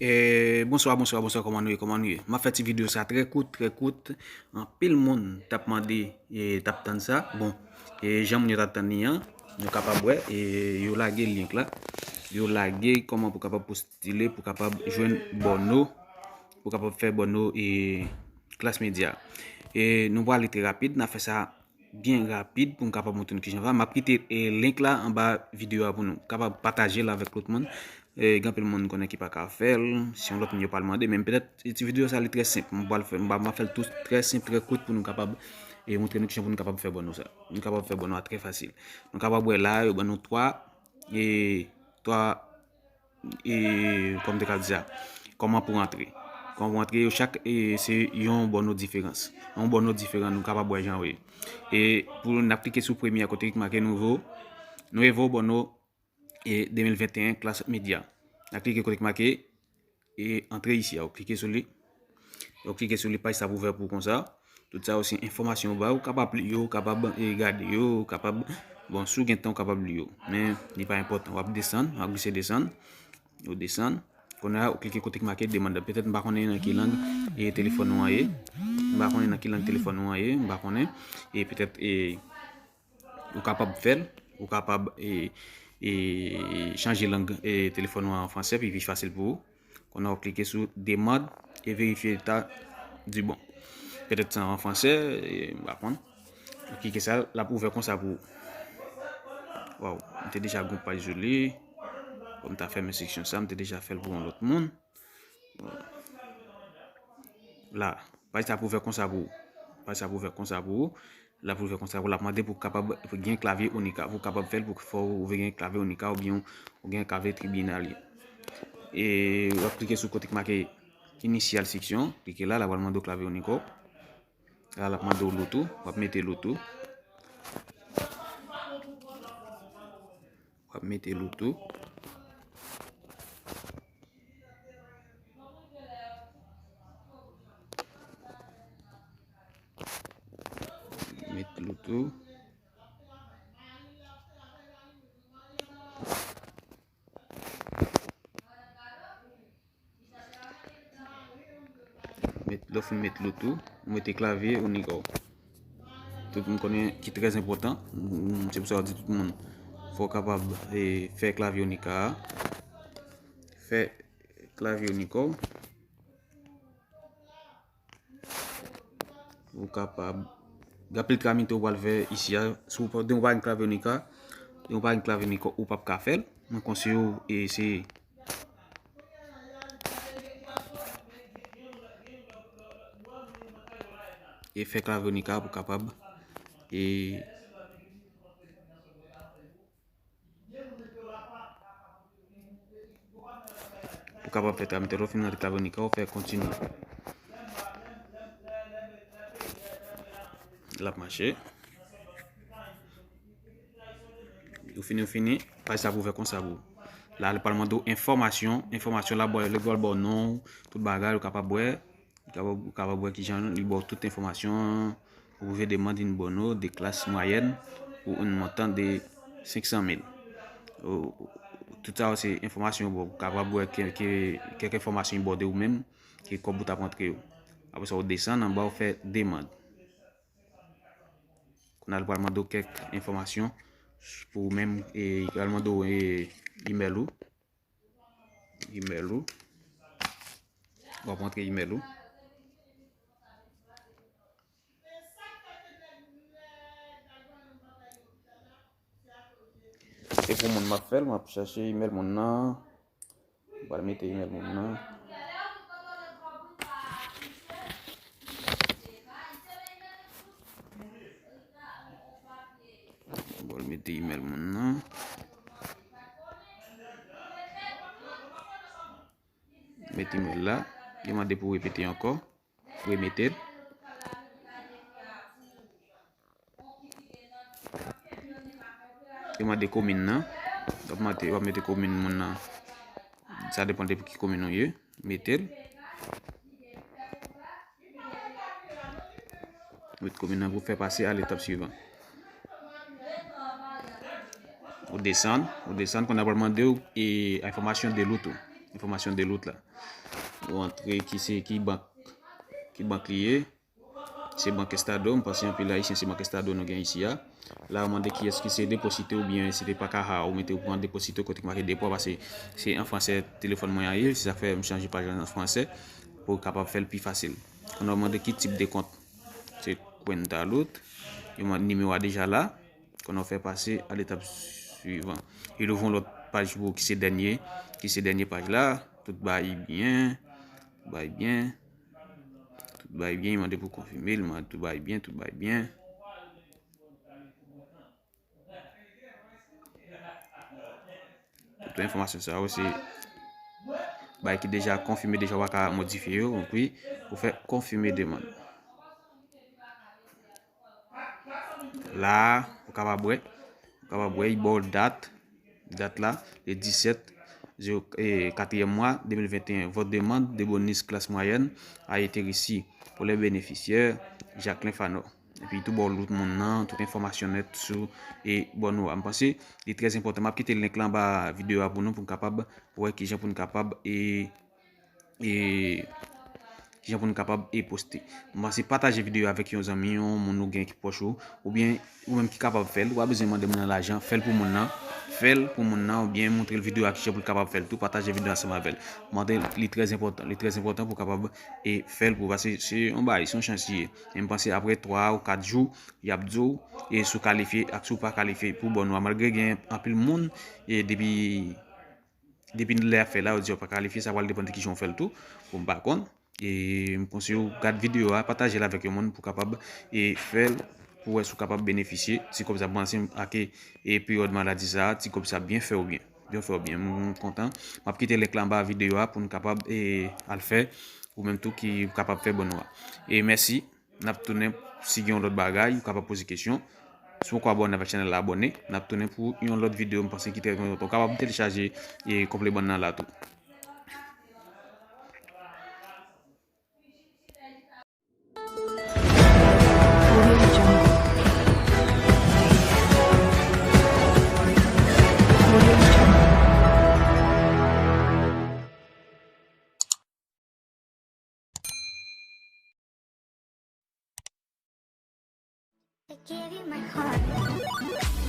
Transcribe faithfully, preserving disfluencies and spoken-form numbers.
E, bonswa, bonswa, bonswa, kòman nou ye, kòman nou ye? M ap fè ti videyo sa trè kout, trè kout. Anpil moun t ap mande, e, t ap tann sa. Bon, e, jan moun yo t ap tann li an, nou kapab wè, e, yo lage link la. Yo lage kòman pou kapab postile, pou kapab jwenn bòno, pou kapab fè bòno, e, Klas Medya. E, nou prale trè rapid, n ap fè sa byen rapid pou m kapab montre nou kijan fè. M ap kite, e, link la anba videyo a pou nou kapab pataje l avèk lòt moun. E, gen anpil moun konnen ki pa ka fè l, si yon lòt moun yo pral mande, men petèt ti videyo sa li trè senp. M pral fè, m va, m va fè l tou trè senp, trè kout pou nou kapab, e, montre nou kijan pou nou kapab fè bòno sa. Nou kapab fè bòno a trè fasil. Nou kapab wè la, yo ban nou twa, e, twa e, kòman te ka di sa? Kòman pou antre? Kòman pou antre? Yo chak, e, se yon bòno diferans. Yon bòno diferan, nou kapab wè jan yo ye. E pou n ap klike sou premye a kote ki make nouvo, nouvo bòno, e, de mil venteyen Klas Medya. N ap klike kote ki make, e, antre isi a, ou klike sou li. Ou klike sou li, paj sa ap ouvè pou konsa. Tout sa yo se enfòmasyon yo ba ou, ou kapab li yo, ou kapab, e, gade yo, ou kapab, bon, si w gen tan, ou kapab li yo. Men, li pa enpòtan. W ap desann, w ap glise desann. Ou desann. Kounye a, ou klike kote ki make demann la. Petèt, m pa konnen nan ki lang, e, telefòn ou an ye. M pa konnen nan ki lang telefòn ou an ye. M pa konnen. E petèt, e, ou kapab fè l. Ou kapab, e, e, chanje lang, e, telefòn ou an an fransè, pi, pi fasil pou ou. Kounye a, ou klike sou demann e verifye eta di bon. Petèt se an fransè, e, m pa konn. Ou klike sa, l ap ouvè konsa pou ou. Waw, m te deja gon paj sou li. Bon, m ta fèmen seksyon sa, m te deja fè l pou yon lòt moun. La, paj sa ap ouvè konsa pou ou. Paj sa ap ouvè konsa pou ou. L ap ouvè konsa pou ou. L ap mande pou w kapab gen klavye Onika. Pou w kapab fè l, pou fò ou gen klavye Onika oubyen ou gen klavye tribinal. E w ap klike sou kote ki make inisyal seksyon. Klike la, l ap mande w klavye Onika w. La, l ap mande w lo tou. W ap mete lo tou. W ap mete lo tou. Met lo tou. Met, lè w fin met lo tou, ou mete klavye Onika w. Tout moun konnen ki trè enpòtan. Mm, se pou sa yo di tout moun, fò w kapab, e, fè klavye Onika a. Fè klavye Onika w. Ou kapab. Gen anpil tramite ou pral fè isi a. Si w pa, depi w pa gen klavye Onika, depi w pa gen klavye Onika, ou p ap ka fè l. Mwen konseye w eseye e fè klavye Onika pou kapab, e, pou kapab fè tramite. Lè w fin rantre klavye Onika, ou fè kontinye. L ap mache. Ou fini, ou fini, paj sa ap ouvè konsa pou ou. La, li pral mande w enfòmasyon. Enfòmasyon la, bon, li pral ba w non, tout bagay, ou kapab wè. Ou kapab, ou kapab wè kijan li ba w tout enfòmasyon. Vous pouvez demander une bono de classe moyenne pour un montant de cinq cent mille. Ou, tout sa yo se enfòmasyon, bon, ou kapab wè ke, ke, kèk enfòmasyon li ba w de ou menm, ke kòb ou t ap rantre yo. Apre sa, ou desann anba, ou fè demann. Kounye a, li pral mande w kèk enfòmasyon pou ou menm, e, li pral mande w, e, imèl ou. Imèl ou. W ap rantre imèl ou. Se pou moun m ap fè l, m ap chache imèl moun nan. M pral mete imèl moun nan. M pral mete imèl moun nan. Mete imèl la. Yo mande pou repete ankò. Remete l. Yo mande komin nan. W ap mete, w ap mete komin moun nan. Sa depann de ki komin ou ye. Mete l. Mete komin nan pou fè pase a letap swivan. Ou desann, ou desann, kounye a pral mande w, e, enfòmasyon de loto. enfòmasyon de lout la. Ou antre ki se ki bank, ki bank li ye. Se bank Estado, m panse anpil Ayisyen se bank Estado nou gen isi a. La, yo mande kiyès ki se deposite oubyen si te pa ka a, ou mete ou pran deposite kote ki make depo, paske se an fransè telefòn mwen an ye, se sa k fè m chanje paj la an fransè pou kapab fè l pi fasil. Kounye a, yo mande ki tip de kont. Se Cuenta Loot. Yo mande nimewo a deja la. Kounye a, yo fè pase a letap swivan. Yo louvri yon lòt paj pou ki se dènye, ki se dènye paj la. Tout bagay byen, tout bagay byen. Tout bagay byen, li mande pou konfime, li mande tout bagay byen, tout bagay byen. Tout enfòmasyon sa yo se bagay ki deja konfime, deja w pa ka modifye yo, wi, pou fè konfime demann. La, ou kapab wè, ou kapab wè, li ba w dat, dat la, le disèt, zewo, e, katriyèm mwa, de mil venteyen. Votre demande de bonus classe moyenne a été reçue. Pour les bénéficiaires, Jacqueline Fano. Epi tou ba w lout moun nan, tout enfòmasyon nèt sou e bòn ou a. M panse li trè enpòtan. M ap kite link la anba videyo a pou nou, pou n kapab wè kijan pou n kapab e, e kijan pou n kapab e poste. M panse pataje videyo a avèk yon zanmi, yon moun ou gen ki pwòch ou, oubyen ou menm ki kapab fè l, ou pa bezwen mande moun nan lajan, fè l pou moun nan, fè l pou moun nan, oubyen montre l videyo a kijan pou l kapab fè l tou, pataje videyo a ansanm avè l. Mande l, li trè enpòtan, li trè enpòtan pou w kapab e fè l pou, paske se yon bagay, se yon chans li ye. E m panse apre twa ou kat jou, y ap di w, e si w kalifye ak si w pa kalifye pou bòn ou a. Malgre gen anpil moun, e depi, depi lè y ap fè la, yo di yo pa kalifye, sa pral depann de kijan w fè l tou, pou m pa konn. E m konseye w gad videyo a, pataje l avèk yon moun pou kapab e fè l, pou wè si w kapab benefisye ti kòb sa. Panse m ak e peryòd maladi sa, ti kòb sa byen fè w byen. Byen fè w byen. M kontan. M ap kite link la anba videyo a pou n kapab e al fè, ou menm tou ki kapab fè bòn ou a. E mèsi. N ap tounen, si gen yon lòt bagay, ou kapab poze kesyon. Si w poko abòne avèk chanèl la, abòne. N ap tounen pou yon lòt videyo, m panse ki trè enpòtan. Ou kapab telechaje e konplè bòn nan la tou. I give you my heart.